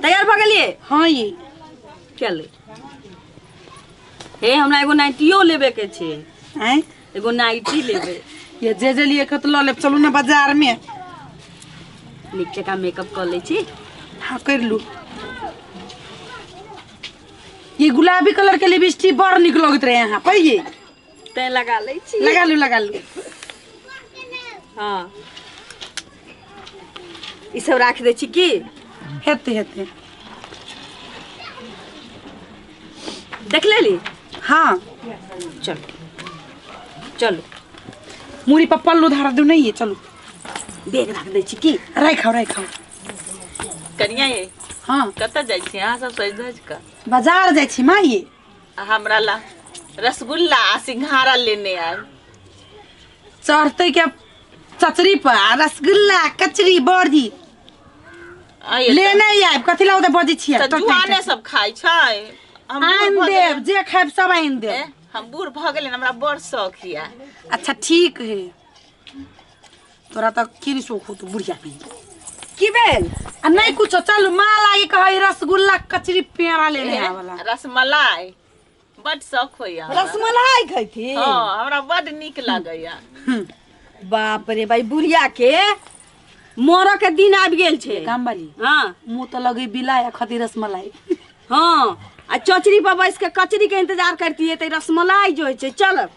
तैयार भऽ गेलियै? हाँ ये। चलू। हे, हमरा एगो नाइटियो लेबे के छै। आँय? एगो नाइटी लेबे। ये जे जे लिए के तऽ लऽ लेब, चलू ने बाजार में। नीक जकाँ मेकअप कऽ लै छी। हाँ, कर लू। ये गुलाबी कलर के लिपस्टिक बड़ नीक लगैत रहे यहाँ पर ये। तैं लगा लै छी। लगा लू, लगा लू। हाँ, ई सब राखि दै छी की? हेतै हेतै। देख लेली? हाँ। चलू चलू। मूड़ी पर पल्लू धारा दू नहीं है, चलू। बैग राख दै छी की? राखो राखो। कनिया ये। हाँ। कतऽ जाइ छी अहाँ सब सजि धजि कऽ? बाजार जाइ छी माँ ये। आ हमरा ला रसगुल्ला आ सिंघाड़ा लेने आयब। चढ़तै के चचरी पर आ रसगुल्ला कचरी बड़ी आइ एतऽ। लेने आयब। कथी ला ओतऽ बजै छियै? तऽ जुआने सब खाइ छै, हम बूढ़ आनि भऽ देब, जे खायब सब आनि देब। गेलियै। हम बूढ़ भऽ गेलियै, हमरा बड़ शौक यऽ। अच्छा ठीक है, तोरा तऽ की नहि शौक होतौ बुढ़िया के। की भेल? आ नहीं कुछो, चलू। माँ लागी कहै रसगुल्ला कचरी पेड़ा लेने आबला। रसमलाई बड शौक होइया हमरा। रसमलाई खैथी? हँ, हमरा बड नीक लागैया। बाप रे भाई, बुढ़िया के मरऽ के दिन आबि गेल छै। काम वाली। हाँ। मुँह तऽ लगै बिलाय आ खती रसमलाई। हाँ, आ चचरी पर बैस के कचरी के इंतजार करती है, तऽ रसमलाई जो होइ छै। चल।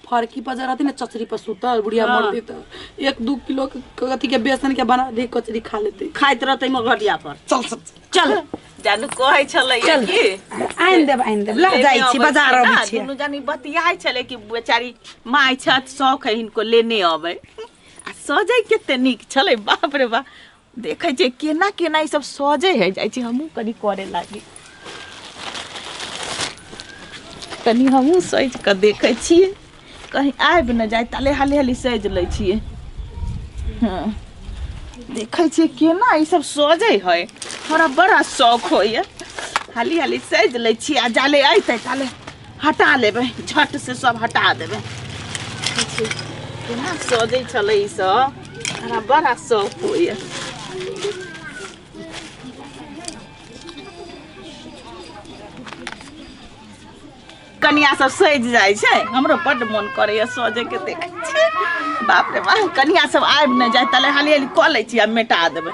फरकी पर जे रहती ने चचरी पर सुतल बुढ़िया। हाँ। मरती तऽ 1-2 किलो के अथी के बेसन के बना दे, कचरी खा लेते। खाइत रहतै मगरिया पर। चल सब। चल। जानू कहै छलै चल। की आनि देब, आनि देब। लऽ लेने जाइ छी अबै बाजार, छै अबै ने, छियै। दुनू जानी बतियाइ छलै कि बेचारी माय छथि, शौक है हिनको, लेने अबै। आ सजै कते नीक छलै, बाप रे बाप। देखै छियै केना केना ई सब सजै है। जाइ छी हमहूँ कनि करे लागी, कनि हमहूँ सजि कऽ देखै छियै, कहीं आबि ने जाय। ताले हाली हाली सजि लै छियै। हँ, देखै छियै केना ई सब सजै है, हमरा बड़ा शौक होइए। हाली हाली सजि लै छियै आ जाले अयतै ताले हटा लेबै, झट से सब हटा देबै। देखै छियै केना सजै छलै ई सब, हमरा बड़ा शौक होइए। कनिया सब सजि जाइ छै, हमरो बड्ड मोन करैए सजैके। देखै छियै, बाप रे बाप, कनिया सब आबि नहि जाय ताले हाली हाली कऽ लै छी आ मेटा देबै।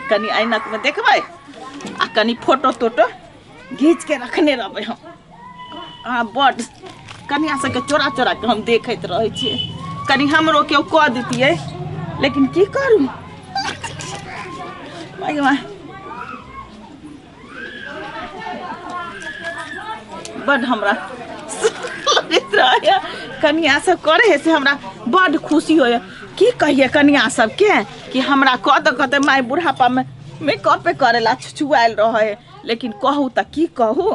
कनि ऐनकमे देखबै आ कनि फोटो तोटो घीच के रखने रहबै हम। आ बड्ड कनिया सबके चोरा चोरा के हम देखैत रहै छियै, कनि हमरो केओ कऽ दितियै, लेकिन की करू। माय माय, बड्ड हमरा लगैत रहैए कनिया सब करै है से हमरा बड्ड खुशी होइए। की कहिए कनिया सबके कि हमरा कऽ दऽ, कहतै माय बुढ़ापामे मेकअपे करै ला छुछुआयल रहै है। लेकिन कहू तऽ की कहू,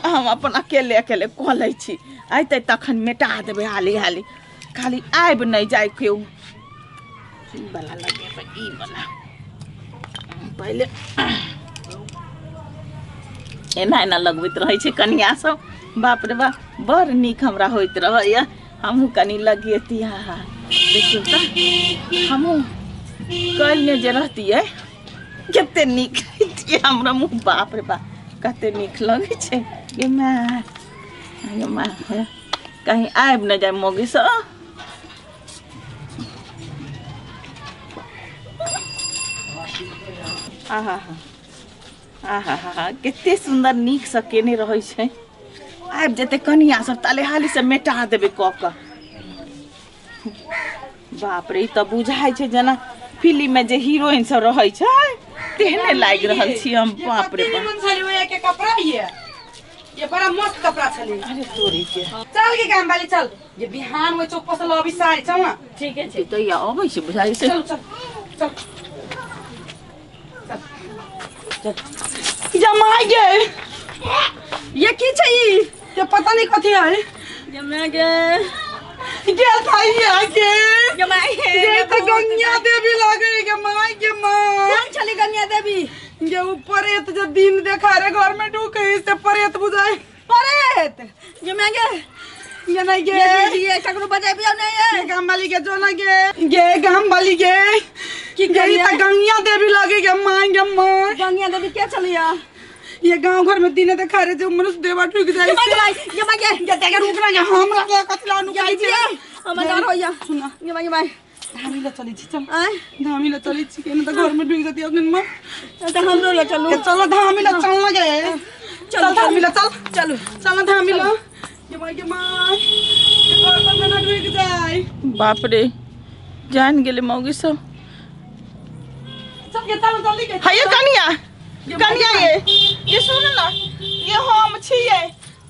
हम अपन अकेले अकेले कऽ लै छी। अयतै तखन मेटा देबै हाली हाली, खाली आबि नहि जाय केओ। ई बला लगेबै, ई बला पहिले एना एना लगबैत रहै छै कनिया सब। बाप रे बाप, बड़ नीक हमरा होइत रहैए, हमहूँ कनि लगेती। हा, देखियौ तऽ हमहूँ काल्हि जे रहतियै कते नीक होइतियै हमरा मुँह। बाप रे बाप, कते नीक लगै छै। गे माय, गे माय, कहीं आबि नहि जाय मौगी सब। आहा आहा हा, कते सुन्दर नीकसँ केने रहै छै। आबि जेतै कनिया सब ताले हालीसँ मेटा देबै कऽ कऽ। बाप रे, ई तऽ बुझाइ छै जेना फिल्ममे जे हीरोइन सब रहै छै तेहने लागि रहल छी हम। बाप रे बाप, निमन छलै ओए के कपड़ा, ये बड़ा मस्त कपड़ा छलै। अरे तोरी के। चल के काम वाली, चल ये बिहान में चौक पर से लबी साड़ी, चल ना। ठीके छै। तऽ अबै छै बुझाइ छै। चल चल चल चल। जमाई गे। ये की छै ई? ये पता नहीं कथी है। ये गे। गे थाई गे। ये my. ये तो गंगा देवी लगे गे माई, गे माई। कोन छली गंगा देवी? गे ऊपर एत जे दिन देखा रे घर में ढुके से प्रेत बुझाई। परेत? ये मैं गे। ये नहीं गे। ये ये ककरो बजेबियो नहीं है। ये गाम वाली के जो ना गे, गे गाम वाली गे। की गई करिए? त गंगिया देवी लगे गे मां गे मां। गंगिया देवी के चलिया? ये गांव घर में दिने देखा रे जो मनुष्य देवा ठुक जाय ये माय ये माय ये ये देखे रुक ना हमरा के कथला नुकाई ये छै। हमर डर होइया। सुना। ये माय ये माय। धामी ल चलै छी, चल। आय धामी ल चलै छी के न त घर में ढुक जती अखन में। त हमरो ल चलू। के चलो धामी ल चल न गे। चल धामी ल चल। चलू चल धामी ल। ये माय गे माय, ये घर पर में न ढुक जाय। बाप रे, जान गेलै मौगी सब। चल के चल जल्दी के। हे ये कनिया, कनिया ये सुन न, ये हम छियै।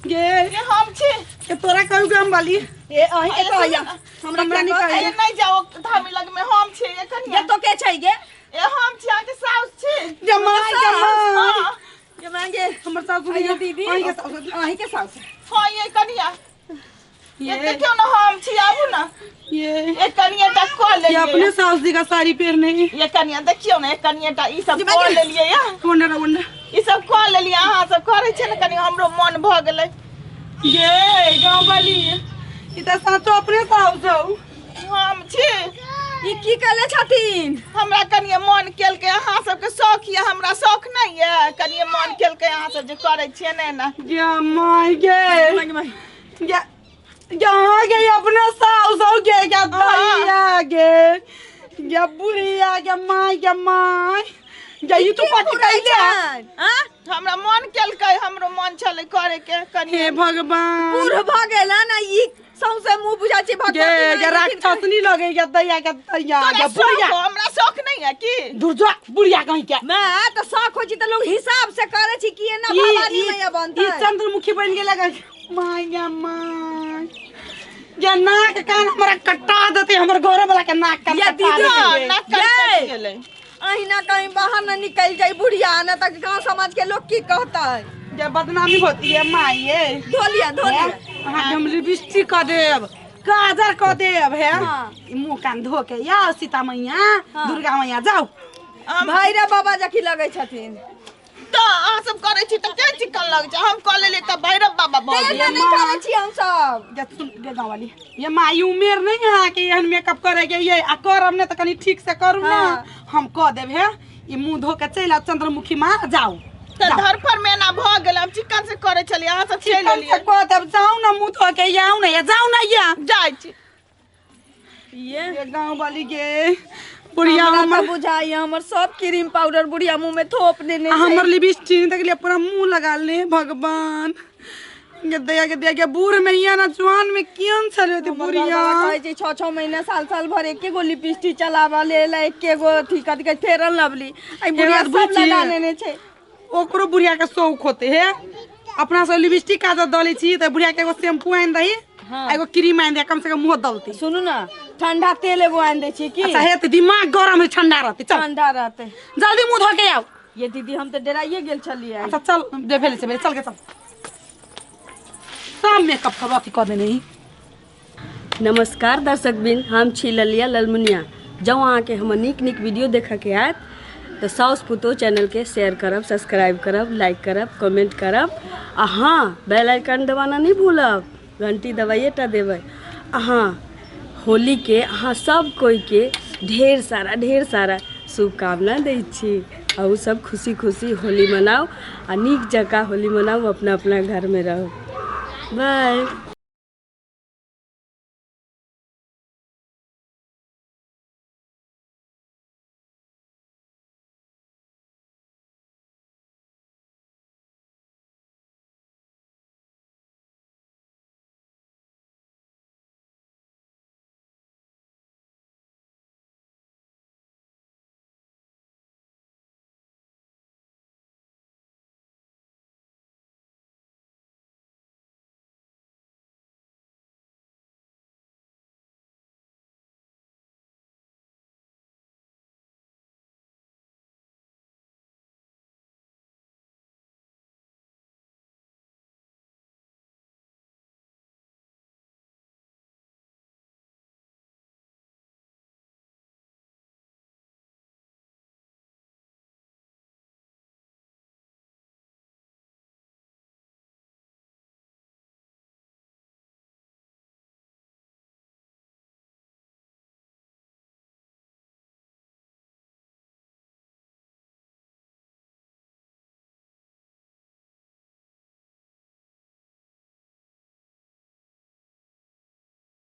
गे ये हम छी। के तोरा कहू के हम वाली? ए अहीं के कहैया, हमरा हमरा नहीं नहीं कहैया। ए नहीं जाओ धामी लग में, हम छी ये कनिया। ये तो के छै गे? ए हम छी, अहाँके साउस छी। ये माय गे माय। हाँ। ये मांगे हमर सासु अइयो दीदी। अहीं के सासु। अहीं के साउस। हाँ ये कनिया, ये ये देखियौ न हम छी, आबू न। ये ये कनिया टा कऽ ये लेलियै। अपने सास जी का साड़ी पहनने। ये कनिया देखियौ न, ये कनिया टा ई सब जी, कऽ बाजू। लेलियै या। वंडर वंडर ई सब कऽ लेलियै, अहाँ सब करै छियै ने कनि हमरो मन भऽ गेलै। ये गांव वाली ई त साचो अपने सास हौ। हम छी। ई की कहले छथिन? हमरा कनिये मन केलकै, अहाँ सबके शौख यऽ, हमरा शौख नहि यऽ। कनिये मन केलकै अहाँ सब जे करै छियै ने एना। गे माय गे। मांगे माय। गे यहाँ गे अपने सास हौ गे। गे भैया गे, गे बुढ़िया गे माय गे माय गे। ई तू पट कैले? हां हमरा मन केलकै, हमरो मन छलै करे के कनिये। हे भगवान, बूढ़ भऽ गेल ने ई, सौंसे मुंह बुझा छै भगवती गे नहीं गे राक्षसनी लगे गे दैया गे दैया तोरा गे शौख बुढ़िया। हो, हमरा शौख नहीं है की? दूर जा बुढ़िया कहीं के। मैं त शौक होइ छै त लोग हिसाब से करे छी कि एना ई भवानी मैया ई बनतै। चंद्रमुखी बन गेल गे my गे my गे। नाक कान हमरा कटा देते, हमर घर वाला के नाक कान या कटा दीदी, देते। हाँ, गे। नाक कान ये। कटि गेलै। अहिना कहीं बाहर न निकल जाई बुढ़िया न त गांव समाज के लोग की कहतै? गे बदनामी होती है माय ये। धो लिया धो लिया। अहाँके हम लिपस्टिक कऽ देब, काजर कऽ देब हे। हाँ। ई मुँह कान धो के या सीता मैया। हाँ। दुर्गा मैया जाउ। भैरव बाबा जखी लगै छथिन। तऽ अहाँ सब करै छी तऽ के चिकन लगै छै? हम कऽ लेलियै तऽ भैरव बाबा भऽ तेल गेलै। नहि करै छी हम सब। गे सुन गे गाँव वाली, ये माई उमेर नहीं है अहाँके एहन मेकअप करे के ये, आ करब ने तऽ कनि ठीक से करू ने। हाँ। हम कऽ देब हे। ई मुँह धो के चलि आउ, चंद्रमुखी माँ जाउ। तऽ धरफड़ में एना भऽ गेल, हम चिकन से करै छलियै, अहाँ सब चलि चिकन से एलियै। कऽ देब, जाउ ने मुँह धो के आउ ने, जाउ ने या। जाइ छी। ये ये गाँव वाली गे बुढ़िया हमरा हमर तऽ बुझाइया हमर सब क्रीम पाउडर बुढ़िया मुंह में थोप देने आ छै। हमर लिपस्टिक देख लिअ पूरा मुँह लगा ले। भगवान गे दया गे दया गे, बूढ़ में या ना जवान में केहन छलै ओते हमर बुढ़िया। घरवाला कहै छै 6 6 महीना साल साल भर एके गो लिपस्टिक चलाबऽ लेल, एके गो अथी कथी कहै फेरन लवली, आई बुढ़िया बात सब बुझी। लगा लेने छै। ओकरो बुढ़िया के शौक होते हे। अपना सब लिपस्टिक काजर दऽ लै छी तऽ बुढ़िया के एगो शैम्पू आनि दही। हाँ। आ एगो क्रीम आनि दही, कम से कम मुँह दलती। सुनू न, ठंडा तेल एगो आनि दै छी की? अच्छा हे तऽ दिमाग गरम है, ठंडा रहतै। चल ठंडा रहतै। जल्दी मुँह धो के आउ। ये दीदी हम तऽ डराइए गेल छलियै। अच्छा चल जे भेलै से भेलै, चल के चल। सब मेकअप कर अथी कऽ देने ही। नमस्कार दर्शक बिन, हम छी ललिया ललमुनिया। जँ अहाँके हमर नीक नीक वीडियो देखऽके आयत तऽ साउस पुतोह चैनलके शेयर करब, सब्सक्राइब करब, लाइक करब, कमेंट करब आ हाँ बेल आइकन दबाना नहि भूलब, घंटी दबाइए टा देबै। आ हाँ होलीके अहाँ सब कोइके ढेर सारा शुभकामना दै छी। अहूँ सब खुशी खुशी होली मनाउ आ नीक जकाँ होली मनाउ, अपना अपना घरमे रहू। बाय।